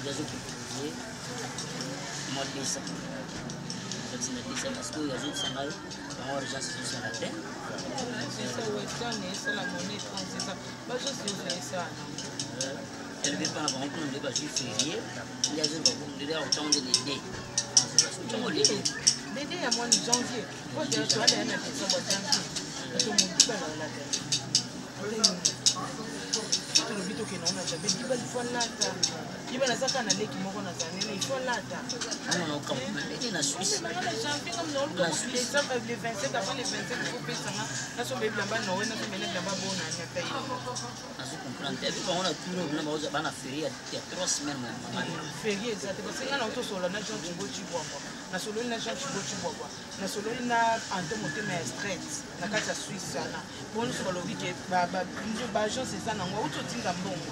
Azoki mwa 200, azotinda 200 parce que oyo azokisa ngai bango urgence ezosala te. Eleve mpa na bango kuna nde bazwi ferie, nde azoloba ndele akotango nde le d ntango le d. Dede ya mois de janvier, po toala na décembre, janvier, bato motu balalata. So tolobi tokende ngo na jabe liba, il faut alata liba. Naza kaka na leki moko, naza nene, il faut alata. Na Suisse. Na janvier nga décembre, le 27, avant le 27 il faut pesanga nasomba bilamba Noël, nasomba na bilamba bonani ata ye. Nazo comprendre te, bango na turo kuna baoza bana ferie ya 3 semaines, mama. Ferie eza te, parce que nga na otosolola na Jean Chibo Chibwabwa, nasololi na Jean Chibo Chibwabwa, nasololi na Anto Motema ya Stret na kati ya Suisse wana. Po nyonso balobi ke baagence eza nango, auti otinda mbongo,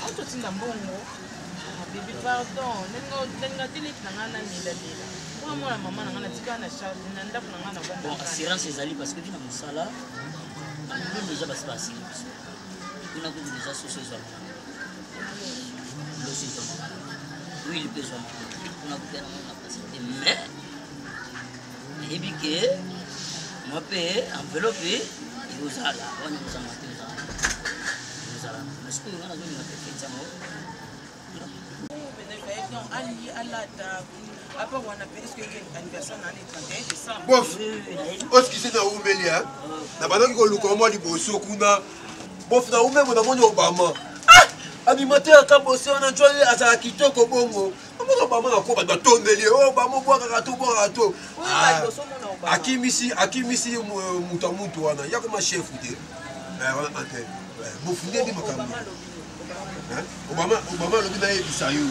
auti otinda mbongo. Bebe, pardon, nalinga te leki na ngai nalelalela mpona mwana mama na ngai natikala na charge na ndako na ngai na. Bon, assurance ezali parce que vi na mosala bamilio déjà basi baasiri biso kuna kutu déjà. Soso ezwamaka, loso ezwamaka, huile mpe ezwamaka kuna kutu yango na facilité. Mais nayebi ke mwa mpe enveloppe ekozala wana, ekozanga te, ekozala. Mais sikoyo nga nazolinga mpe feti yango. Alata apart wana mpe, est-ce que anniversaire na le 31 décembre? Bof, osikisi na umeli na bandaki koluka mwa liboso kuna. Bof, na umemo namoni Obama, animateur akabose wana ncwali azala kitoko bongo. Amoni Obama na ko bato batondeli ye. Obama obwakaka to obwakaka to akimisi, akimisi moto ya mutu wana ya koma chef te wana ante. Bof, ndebi makambo Obama. Obama alobi nayebisa yo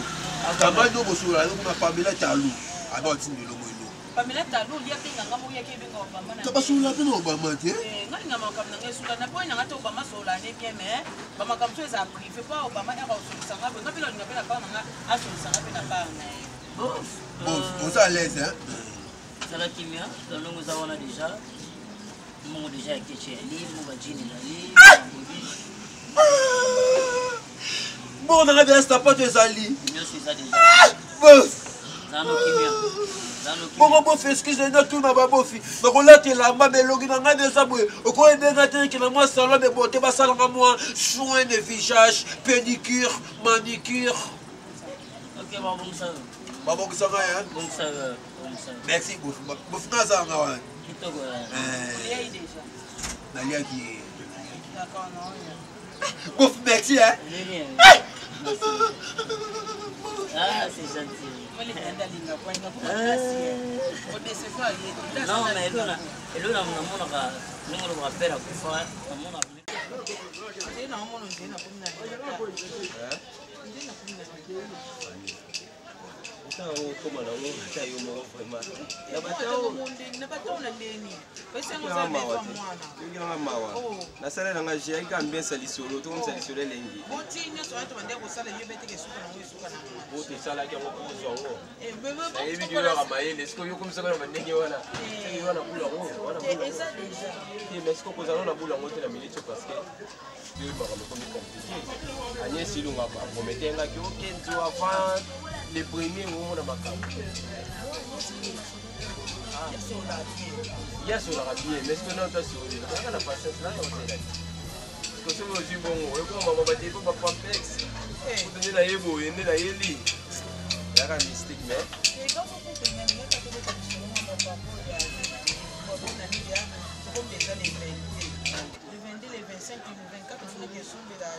kamani oyo bosolola yo kuna, Pamela Talu aba otindi elongo elongo. Pamela Talu lia benga nga moko, yaki ebenga Obama na. Basolola mpe na Obama te. Nga linga makambo na ngai esuka na boyi na nga te. Obama solola ne bien, mais bamakambo so eza privé mpo Obama ere osolisa nga boye, nga mpe nalinga mpe na part na nga, asolisa nga mpe na part na ye. Bof, oza à l'aise, hein? Ezala kimia, ndongo eza wana déjà, mongo déjà ya keche yali mo bajini ezali. Bongo nanga deja sapato ezali. Nyonso eza déjà. Bof. Zano kimia. Bongo bofi, excuse, natuna babofi, nakolata elamba belongi na ngai eza boye, okoyebenga te ke na mwa salon de beauté basalanga mwa soin de visage, pédicure, manicure? Ok, babongisa. Babongisa ngai. Merci bofi. Bofi nga azalanga wana. Kitoko. Naliaki ye. Bof, merci, hein. Ah, c'est gentil. Non, mais elona, elona namonaka ndenge olobaka pere akufa, namonaka. Ntango okoma nango ata yo moko vraiment. Na mawa, mawa nasala nanga jeyaki kaka mbesa lisolo, tokomisa lisolo elengi. Po tosalaki yango po ozwa yango, nayebi ke oyaka mayele. Sikoyo yokomisaka na bandenge wana, soki wana bulu yango wana te. Mais sikoyo kozala na bulu yango te na minute, parce que yo makambo ekomi compliqué. Agnès Ilunga apromete ngaki okenzo avant le premier, omona makambo ye asolaka bien. Mais soki nano tasoli, azalaka na patience nano osela te. Soki ozwi bongo ekoma mama badepo bapampex kutu nde naye boye nde nayeli yaka mystique, mais Le 22, le 25, le 24, ofunaki esombela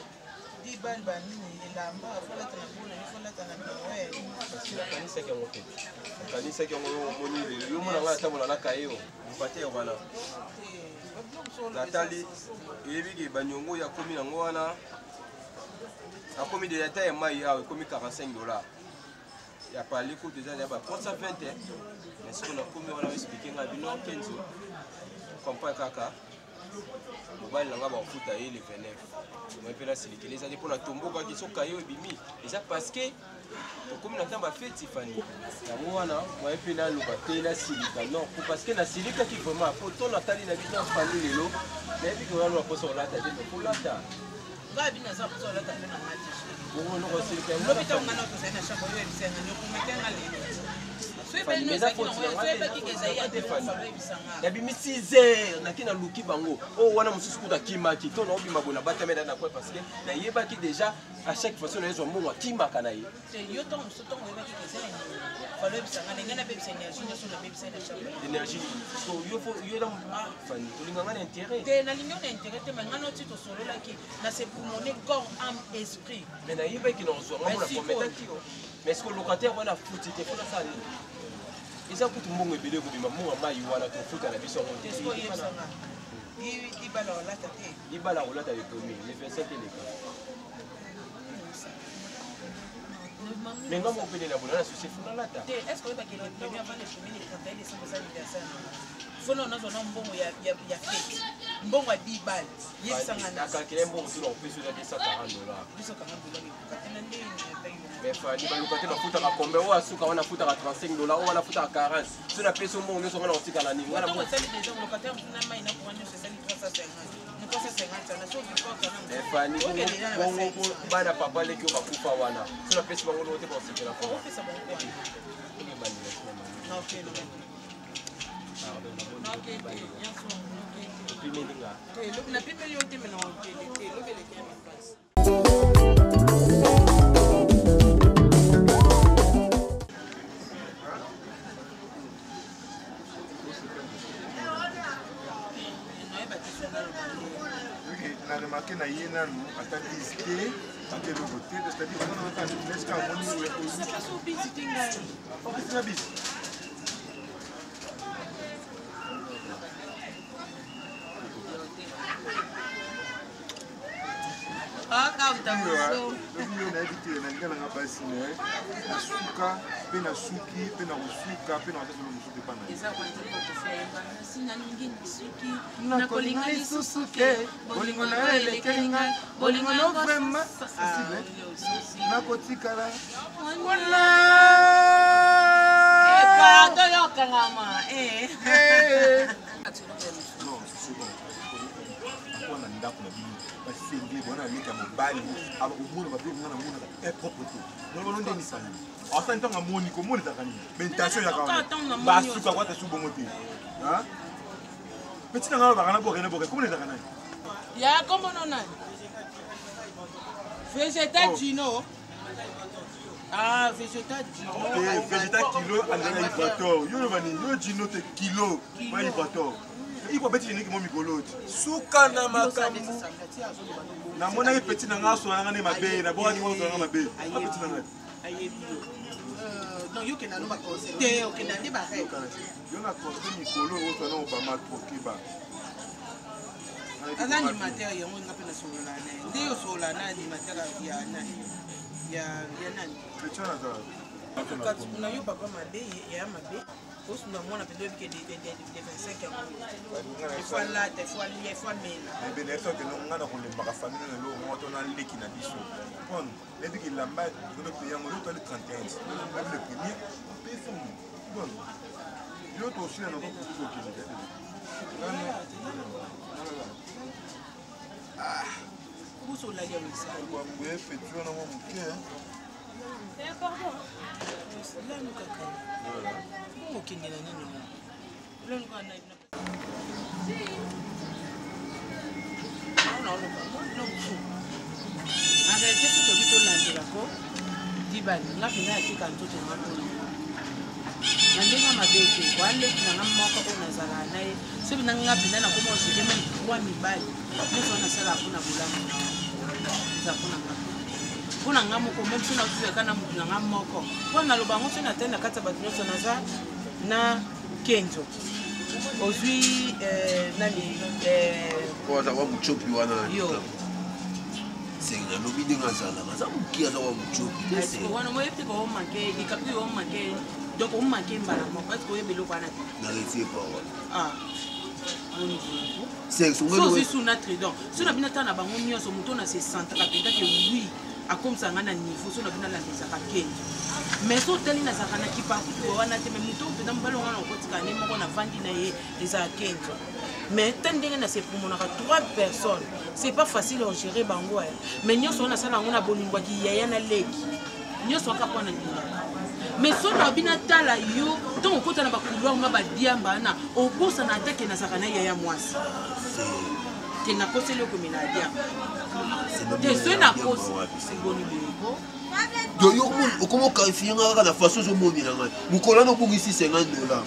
dibal banini elamba, afolata na bona, ifolata na Noël. Parce que nakanisaki yango te, nakanisaki yango. Yo omoni lelo, yo mona ngai natambola na kaye o mpate wana, natali eyebi ke baniongo oyo akomi nango wana, akomi deja ta ya mai awa ekomi 45 $, ya pale kutu eza ya ba 320. Mais sikoyo nakomi wana, oexplike ngai bino Kenzo, comprend kaka mobali na ngai bakofuta ye le 29. Moi mpe nasilikeli eza te mpo natombokaki. Soki kaye oyo ebimi eza parce que tokomi na ntango bafeti fani yango wana. Moi mpe naloba te nasilika, non, po parce que nasilikaki vraiment po to natali na bino fani lelo, nayebi ke wana naposa kolata te, mais kolata. Nga bino naza mposa olata mpo na nga te lobi ntango nga na tozali na chambre oyo oyebisa nga okomete nga lelo. Nabimi 6 heures, nake naluki bango oyo wana mosusu kuta akimaki to naobima boye nabatami na kwe parce que nayebaki déjà à chaque fois so nayezwa mbongo akimaka na ye. Yo ntango mosusu ntango oyebaki eza falo oyebisa nga ndenge nabebisa énergie nyonso nabebisa na chambre. Énergie yo yo na Fani tolinga nga na intérêt te, nalingi yo na intérêt te, mais nga noti tosololaki na se pulmoner corps, âme, esprit. Mais nayebaki na ozwa nga mona prometaki yo, mais est-ce que locataire wana afuti te, fona sala nini? Eza kutu mbongo ebele ekobima, mbongo ya mai wana tofuta na biso yango te. Libala olata te. Libala kolata le premier, le 27 eleka. Mais nga moko pene na bona na susi funa lata. Te, est-ce que oyebaki le premier avant le premier, le 31 décembre eza anniversaire na nga? Fona nazwa na mbongo ya fete, mbongo ya bibale, yebisanga. Nakalkile mbongo tuna opesi eza 240 dollars. 240 dollars ekoka te na ndenge nini? Mais Fani, baluka te bafutaka combien? Oyo asuka wana afutaka 35 dollars, oyo wana afutaka 40. So napesi mbongo nyonso nga na kotikala nini? Nga na esali déjà locataire mosusu na mai na courant nyonso esali 350, 350 wana so okiporte wana. Fani, bongo bana papa leki oyo bakufa wana, so napesi bango longo te, bakosepela. Okopesa bango wana. Opimelinga. Napimeli yo te, me na okende te, lobi eleki ya makasi. Na remarquer na ye nanu ata bise te, ata eloko te, c'est-à-dire eske amoni opesina bise. Yo nayebi te, nalinga nanga basi me nasuka mpe nasuki mpe na kosuka mpe na kosala mosusu epa na Nakolinga lisusu te, bolingo na yo elekeli ngai, bolingo no vraiment nakotikala wana. Pardon, yo okangama. Non, c'est bon, akwa na ndako na bino basengle bona aleki ya mobali omona babiloko nga namonaka propre te nolono nde misala asali ntango amoni komona ezalaka nini mentation ezalaka basuka kwata su bongo te petit na nga alobaka na boke na boke komona ezalaka nani. Ya kombo no nani? Vegeta Gino. Ah, Vegeta Gino. Te, Vegeta kilo azalaka Ibrator. Yo oloba nini? Yo Gino te, kilo ba Ibrator iko abeti jeniki mo mikolo ti. Suka na makambo. Namonaki petit na nga asola nanga nde mabe, nabokaki ngo asola nanga mabe a petit na ngai. Ayebi yo. Donc yo okenda no baconseil te, okenda nde barègle. Yo na conseil mikolo oyo osala na Obama trop keba. Aza animateur yango, nga mpe nasolola na ye nde osolola na animateur ya nani, ya nani. Petit wana azala na yo papa mabe ya mabe, osunda mwana mpenza oyebi ke de 25 yango ifo alata, ifo alia, ifo amela. Ebe na yeso akende nga na kolembaka famille na eloko moko to na leki na biso pone nayebi ke elamba tope yango yo toali 31 nayebi le premier mpe fongo bon yo tosila na kokutu kokende. Kusa olali yango esika. Boye petit wana mwa moke. Pardon, lanu kaka bongo okende na nini ngo lanu kaka na naoloba mosusu. En réalité so tobi tolandelako dibali nga mpenza yatika nzoto nanga mpona na ndenge mabe te, waleki nanga moko oyo nazalaka na ye soki na nga mpenza nakoma ozele meme trois mibali nyonso wana nasalaka mpona bolamu eza mpona nga, mpona nga moko, meme so nazozwaka na motu na nga moko mpo naloba yango so natali na kati ya bato nyonso naza na Kenzo ozwi nani? Po aza wa mochopi wana. Yo. Senge nalobi ndenge azalaka, aza moke, aza wa mochopi te se. Wana moyebi te komanke likapi, omanke donc omanke mbala moko, est ce que oyebi eloko wana te? Na retire parole. Ah. Senge. So ozwi su na tridon so na bino ata na bango nyonso, moto na se sentaka mpenza ke oui, akomisaka ngai na niveau so na bino alandisaka Kenzo, mais so otali nazalaka na kipakutu wana te, mais moto mpenza mobali wana okotika ne moko navandi na ye ezala Kenzo. Mais ta ndenge na sepromonaka trois personnes, c'est pas facile à gérer bango, mais nyonso wana nasala yango na bolingo ya kiyaya na leki, nyonso kaka mpo na lingaka. Mais so na bino tala yo ntongo okota na bacouloir ma badiamba wana, obosana ata ke nazalaka na yaya mwasi te. Nakoseli okomela ya diamba te, soki nakosi boni boyeko. Donc yo okoma okalifie nga kaka na façon ozomonela ngai. Mokolo wana obungisi 50 dollar,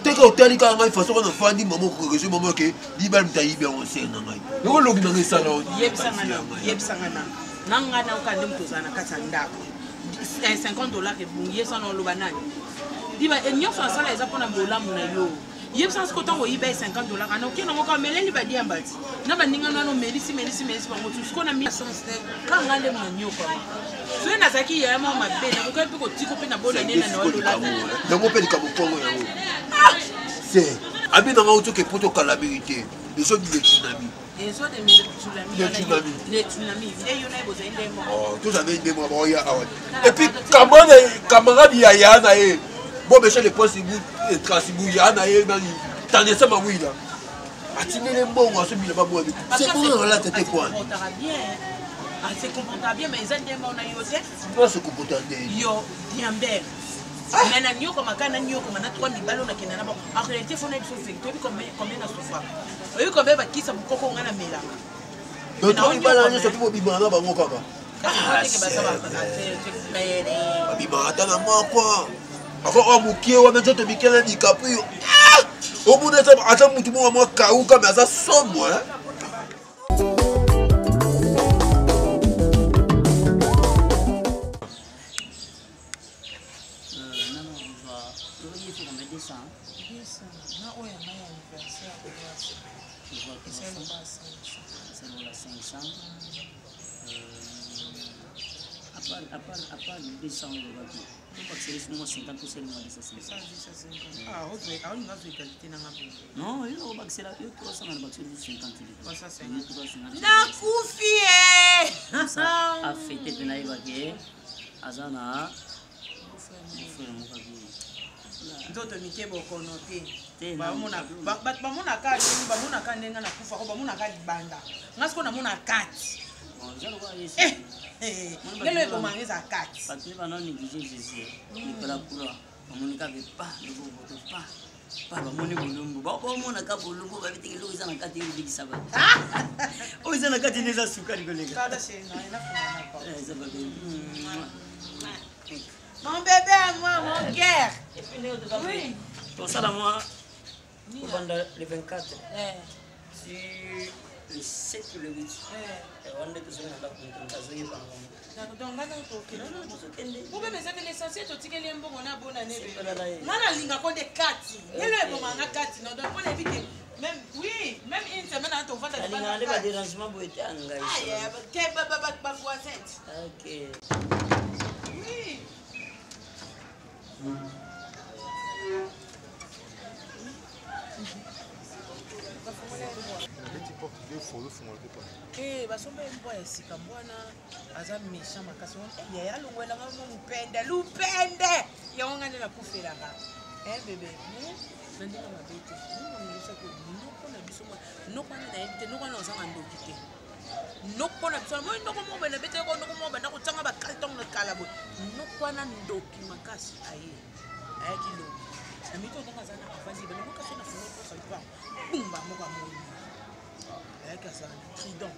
teka otali kaka ngai façon kaka nafandi mama okorezo mama ke libala moto ayibi yango nse na ngai, yango olobi nanga esala. Yebisanga na ngai nayoka nde moto ozala na kati ya ndako, 50 dollar ebungi, ye sana oloba nani diba nyonso asala eza mpona bolamu na yo. Yebisa siko ntango oyiba ye 50 dollar ana, okende yango kaka omeleli badiamba ti na baninga wana, omelisi melisi melisi bango tu. Siko na sens te, kaka ngai nde mona nyokama. Soki nazalaki yaya mwa mabe, nakokaki mpe kotiko mpe na bona nde na naololata. Yango mpe likambo kongo yango se abi nanga otoke po tokala mingi te, ezodi le tsunami. Tozali nde moko baoya awa, et puis camarade ya ya na ye bo monsieur le poste trasibu ya na ye nani tandesa mawila atindeli mbongo asobila babwani, c'est bongo alata te kwani. Se comporta bien, mais eza ndenge wana yo te. Se comporta ndenge yo diambere, mais na nyokoma kaka na nyokoma na trois mibali oyo nakenda na bango. En réalité, fo na biso vérité, oyebi combien na souffraka, oyebi combien bakisa mokoko nga na melaka. Donc trois mibali wana nyonso mpe bobimaka na bango kaka, babimaka ata na moko ako oyo mokie wana, nzoto mike na DiCaprio, omona aza mutu moko mwa kauka, me aza somo. Na oyo ya ngai ya anniversaire esalonga 500, à part 200 olobaki, tobakiseli mwa 50, tosali mwa 250. Aolinga azwa égalité nanga mpe. Non, yo obakisela yo 300, na bakiseli 50. Nakufi e. Afete mpe nayebake aza na frère moko abi. Nzoto mike, bokono te. Bato bamonaka ndenge bamonaka ndenge nakufako, bamonaka libanda, nga sikoyo namona kati lelo ebomanga eza kati. Bato nde bana néglige Jésus likolo ya croix, bamoni kaka pa loboboto pa pa, bamoni bolumbu, baomonaka bolumbu, babeteki eloko eza na kati, ebikisa bato. Oyo eza na kati nde eza sukali koleka. Eza babe. Mon bébé à moi, mon cœur. Oui. Tosala mwa kobanda le 24 sur le 7 ou le 8 wana nde tozongi na ndako, moto azoyeba Yango obeme ezaki l'essentiel, totikeli ye mbongo na bona nebe. Nga nalingako nde kati lelo ebomanga kati no, donc mpona yebi ke même, oui, même une semaine ana tovanda. Alingaka nde badérangement boye te angai. Ke bavoisin. Ok. Oui. Nabeti porte deux fois, ozofungola te mpona? Eh, basomba ye mbwa ya sika. Mbwa wana aza méchant makasi wana. Eh, yaya alongwelanga mo mopende lupende yango ngai nde nakufelaka. Eh, bebe, na ndenge mabe te, nonga noko na biso noko wana nayebi te, noko wana ozanga ndoki te. Noko na biso moi, noko moko bana bete, noko moko banda kotianga bakale ntango na kala boye, noko wana ndoki makasi. Aye ayaki lobi na mito ndenge aza na avandi bana moka so na fungo posa lipa bumba moko amoni ayaki azala na tridon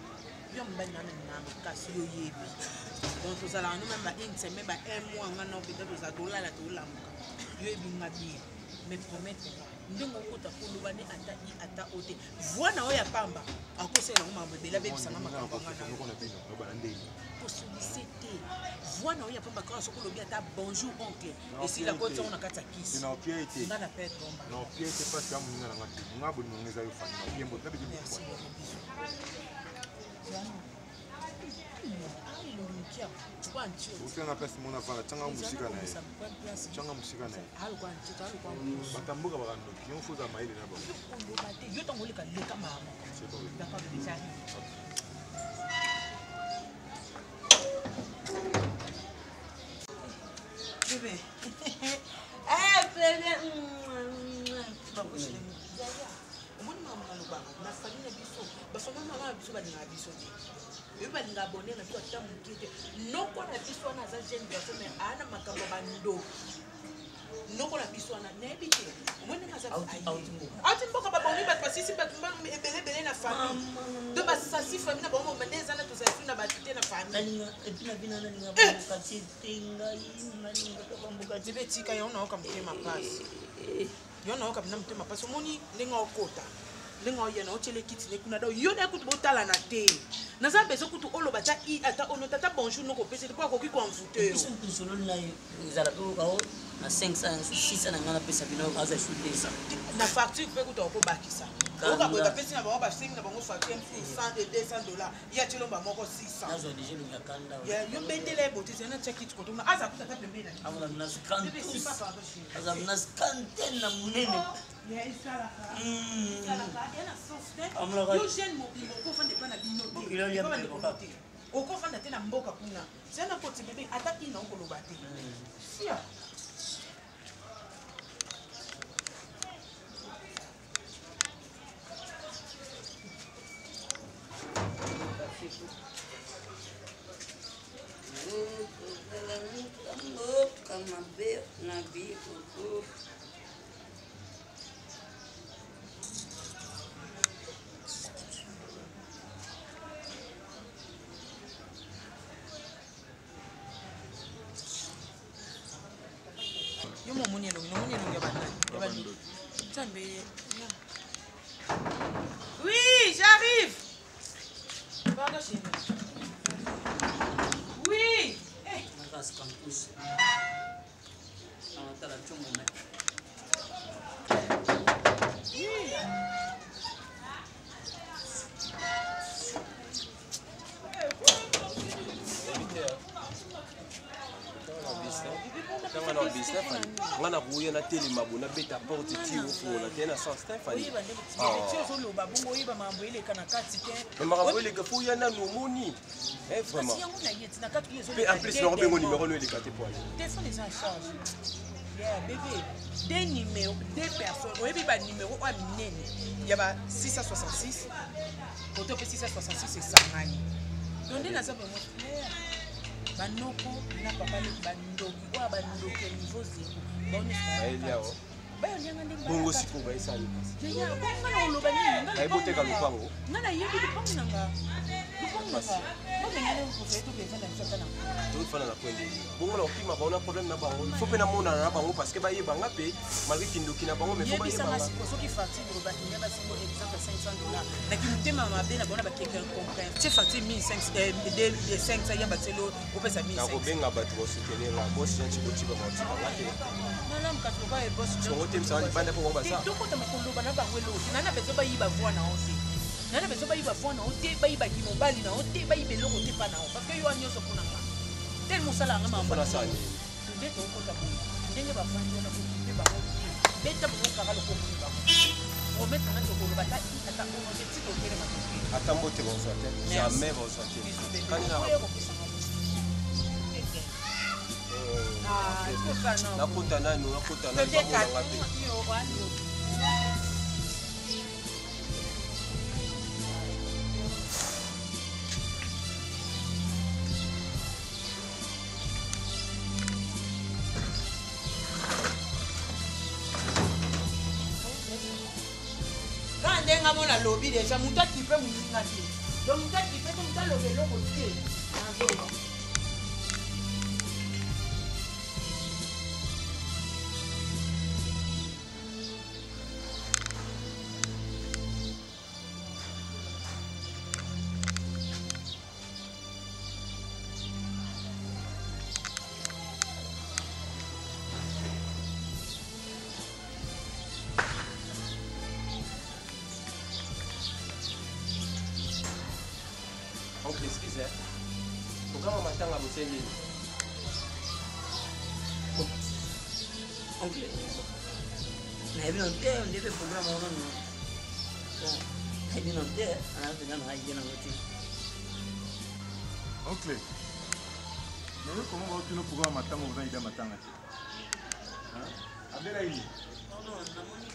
yo mobali na na makasi, yo yebi. Donc tozalaka no meme ba une semaine, ba un mois, nga nao peut-être tozala tolala tolamuka, yo yebi nga bien. Mais promettre nga ndenge okota koloba ne ata i ata o te, voi na oyo ya pamba akosala yango makambo ebele, abebisanga makambo anga na kosolise te. Voi na oyo ya pamba kaka soki olobi ata bonjour oncle, esila kotiango na kati ya kisi nga na pete bomba. Na opie te, parce que amoninga nanga te, nga bolingo nga eza yo fani na opie mbote na bebe. Merci bebe, bisous. Otanga place mona vanda, tianga mosika na ye, tianga mosika na ye. Bato ya mboka bakandoki, yo fo ozala mayele na bango. Koloba te, yo ntango oleka leka mama. D'accord bébé, j'arrive. Bébé, eh bébé, omoni mama. biso te. Oyebi balinga bonheur na biso ata moke te. Noko na biso wana aza jeune garçon mais aa na makambo ya bandoki. Noko na biso wana nayebi te. Omoni ndenge aza auti mboka babomi bato basisi bato ebele ebele na famille. Donc basasi famille na bango nde eza na tozali su na bato te na famille. Bebe tika yango nayoka motema mpasi. Yo nayoka mpenza motema mpasi omoni ndenge okota ndenge oya na otyele kiti ne kuna donc yo na ye kutu botalana te naza besoin kutu oloba ata i ata ono tata bonjour noko opesi te mpo akoki koenvoute yo biso kutu sololi na ye ezala mpe okao na 500 600 na ngai napesa bino aza esu 200 na facture mpe kutu akobakisa oyoka boye bapesi na bango basengi na bango facture mosusu 100 et 200 dollars ye atyeli omba moko 600 nazwa deja elongi ya kanda yo bendela ye bote zela natya kiti kotonga aza kutu ata pembeni na amona na aza na scanten na monene yo jeune mobimba okofanda epa na bino te okofanda te na mboka kuna zela nakoti bebe ata ina okoloba te sia. Mboka mabe na bikoko. Yo momoni elongi, nomoni elongi ya banani? Ya bandoki. Nzambe. Oui, j'arrive. Pardon chérie. Oui. Eh. Nakasi campus. Natala chombo na. Oui. Ntango na obisna fani nga na koya natelema bo nabeta porte ti ofongola te na sens te fani. Oyeba nde ti ozoloba bongo, oyeba makambo eleka na kati te. Mais makambo eleka fo oya nanu omoni vraiment. Kasi yango na ye ti na kati oyo. Mpe en plus nakobengo numéro no eleka te poani. Telefone eza en charge. Yeah, bébé, deux numéros, deux personnes. Oyebi ba numéro oyo ya minene ya ba 666 koto mpe 666 esangani. Donc nde naza vraiment clair. Banoko na papa leki bandoki oyo bandoki ya niveau zero. Bango nyonso Bayeli awa. Bayolianga ndenge Bongo sikoyo bayesani kasi. Yaya, bongo nga na oloba nini? Nga Bayebi oteka lopango. Nga nayebi lopango na nga. Lopango na nga. Bamengana préféré tokevanda biso ata na Tofanda na coin ndenge bongo na kokima bango na problème na bango, il faut mpe namonana na bango parce que bayeba nga mpe malgré kindoki na bango, mais faut yebisanga bayeba nga. Siko soki facture olobaki nga basingo exemple 500 dollars na kimotema mabe na bango na bakeke comprendre tie facture 1500 ya batielo opesa 1500. Nakobenga bato basoutenir nga boss Jean Chibochiba, baotika nga te. Malamu kasi lokola ye boss. Songo te misala libanda mpo bango baza. Tokota makoloba na bango eloko te. Nana bezo bayiba voi na yo te, nana bezo bayiba voi na yo te, bayibaki mobali na yo te, bayiba eloko te mpa na yo parce que yo wana nyonso mpona nga tel mosala yanga Mpo nasala nini? Nde tokota boye ndenge bafandi wana, kokipe bango te, beta bango kaka lokomoni bango promettre nga tokoloba ata ata ono te ti totelema toke. Ata mbote bazwa te, jamais bazwa te. Bisous bébé. Kani na- Oyo kopesanga biso. Ah, tosala. Nakota nanu, nakota nanu bamonanga mpe. Kaka ndenge amona alobi deja moto akipe moninga te, donc moto akipe te, moto aloba eloko te, nazoba. Oncle, excuse, hein. Programme matanga bosali nini? Oncle, nayebi nano te nde mpe programme wana no. Bon, nayebi nano te, ana mpenza na idée nango te. Oncle, naye koma baotuna programme matanga, oza ida matanga te. Hein? Abela ini. Non, non, namoni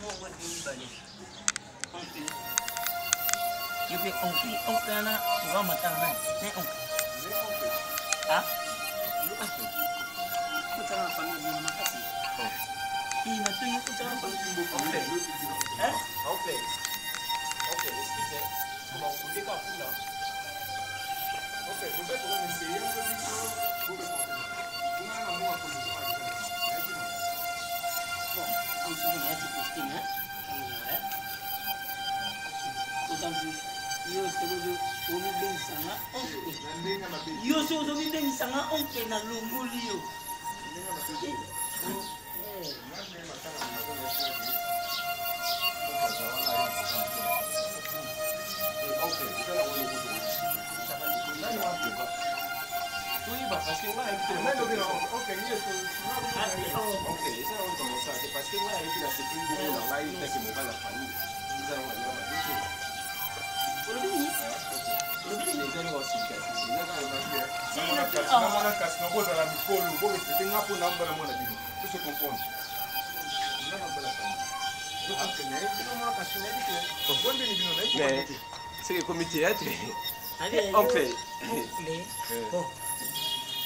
moko epe mibale. Oncle. Yo mpe oncle, oncle wana oza matanga nani? Ne oncle. Ah? Kotala na famille bino makasi. Eh, natuni kotala na famille. Oncle. Hein? Oncle. Oncle, excuse. Comment on peut pas kuna? Ok, vous êtes pour essayer, vous êtes vous Bon, mosusu nayati costume, hein? Ouais. Otangi yo soki omibengisa nga oncle. Yo soki ozomibengisa nga oncle na longoli yo. Toyeba parce que ngai Ok, eza nango likambo te parce que ngai ayebi na sepeli bongo na ngai etake mobali ya famille eza nango na mabe te. Olobi nini? Olobi nini? Eza nango osika te, eza kaka Namona kasi nakozala mikolo borespecte nga mpo na mbala mwana bino to se comprendre. Mais c'est que comme théâtre oncle. Oncle. Bon.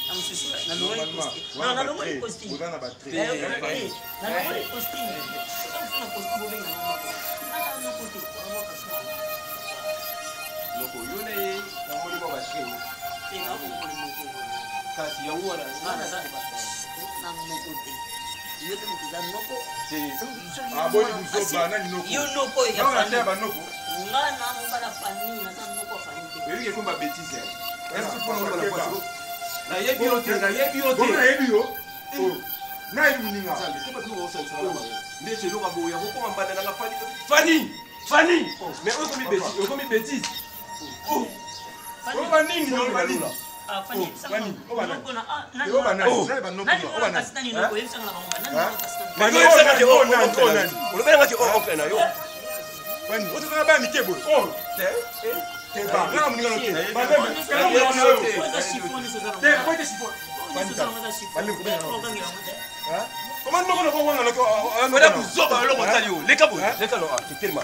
Na mosusu nalongoli costume. Non, nalongoli costume. Oza na batre. Nalongoli costume. Soki mosusu na costume bobenga nga moko. Nga noko te. Noko yo na ye namoni mwa batrain. Te, nakokola moko. Kasi yango wana Nga naza na noko te. Yo te moto oza noko. Te. Soki Ah, boni buzoba, nani noko? Yo noko ya Nanga te famille. banoko. Nga na mobala famille, naza noko ya famille te. Oyebi ke komba bétise. Est-ce que mpona kokeba? Nayebi yo te, nayebi yo te. Bongo nayebi yo. Oh. Nayebi moninga. Nzambe te, bato baosangisaka na bango ndeti eloko ya boye akokoma mbanda nanga fani fani fani, mais oyo ekomi bétise, okomi bétise. Oyo banini, oyo banini. Ah, Fanny, Oh, Fanny, oh, banani. noko na ah, nani Oyo banani, Oh. nani banoko nani na, oyo noko banani. kasi nani noko oyebisanga na bango ba, nani noko kasi nani Fanny, Mais oyebisaka ke oyo oyo nani, oncle oyo na yo. nani. Olobelanga ke oyo oncle na yo. Fanny, otokaka bana mike boye. Oh, Te, eh. keba, nga moninga no te. Nayebi Baleme, yo kanga moninga na yo. te. Oyo eza chiffon, nyonso eza na Te, ngo. po ete chiffon. Oyo Fanny, nyonso eza na ngo eza chiffon. Baleme, kobela na ngo. Okangela yango te. Hein? Comment noko noko wanga noko? Wena buzoba eloko otali yo leka boye, Hein? leka no ah telema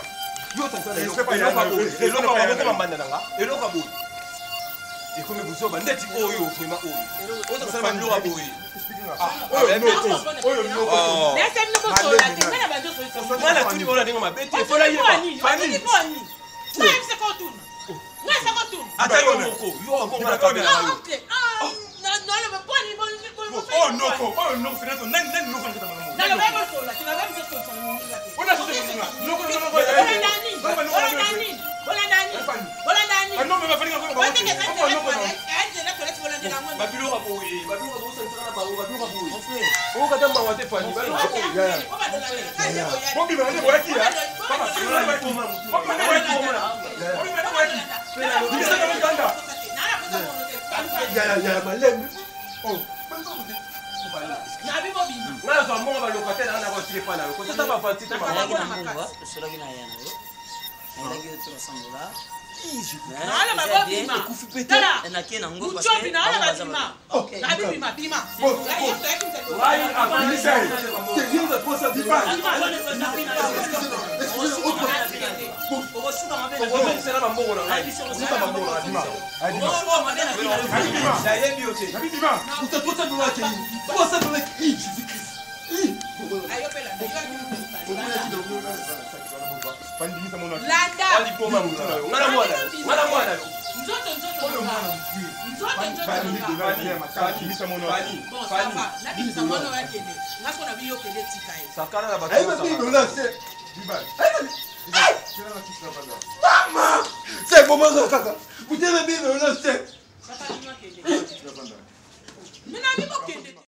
yo otangisa na Respect pa eloko yana, ya boye, respect eloko pa ya yana. kokoma mbanda nanga eloko ya boye ekomi buzoba ndeti oyo vraiment oyo otangisa na biloko ya boye. Oyo noko, oyo noko. Oh. Nga Nga natuni bona ndenge mabe te, fola yeba Fani ata yo moko yo akonga na kabela na yo. Oyo noko, oyo noko finalement nani nani noko nakata makambo. Ona soso moninga. Noko noko noko. Noko ba fani ngako ba. Noko noko. Babiloko ya boye, babiloko ya boye osangisaka na bango babiloko ya boye Mon frère, okata mawa te Fani. Bombi ba ne boyaki ya. Papa, Papa ne boyaki. Bombi ba ne boyaki. Bimisa na mokanda. Ya ya malembe. Oh. Nga nazwa mbongo balocataire nanga nakotire pa na yo kotata bafanti te. Nazalaki na mbongo, tosolaki na ya na yo. Nayelaki yo 300 dollars. Nake nango parce que bango baza Ok. Bimisa ye. Okosuka mabe na okozongisela bambongo na ngai. Adima. Adima. Nayebi yo te. Nabi bima. Fani bimisa mona. Landa. Aliboma motu na yo, nga na mwana yo, nga na mwana yo. Nzoto nzoto nanga. Nzoto nzoto Fani nanga. bimisa mona. Fani, Bon, ça Fani. va. Nabimisa mwana oyo akende. Nga sikoyo nabi yo kende tika ye. Sakana na bato. Ayiba 10 dollars te. Biba. Mama! C'est comment kaka? Kutela 10 dollars te. Papa, bino akende. Mina, bino kende.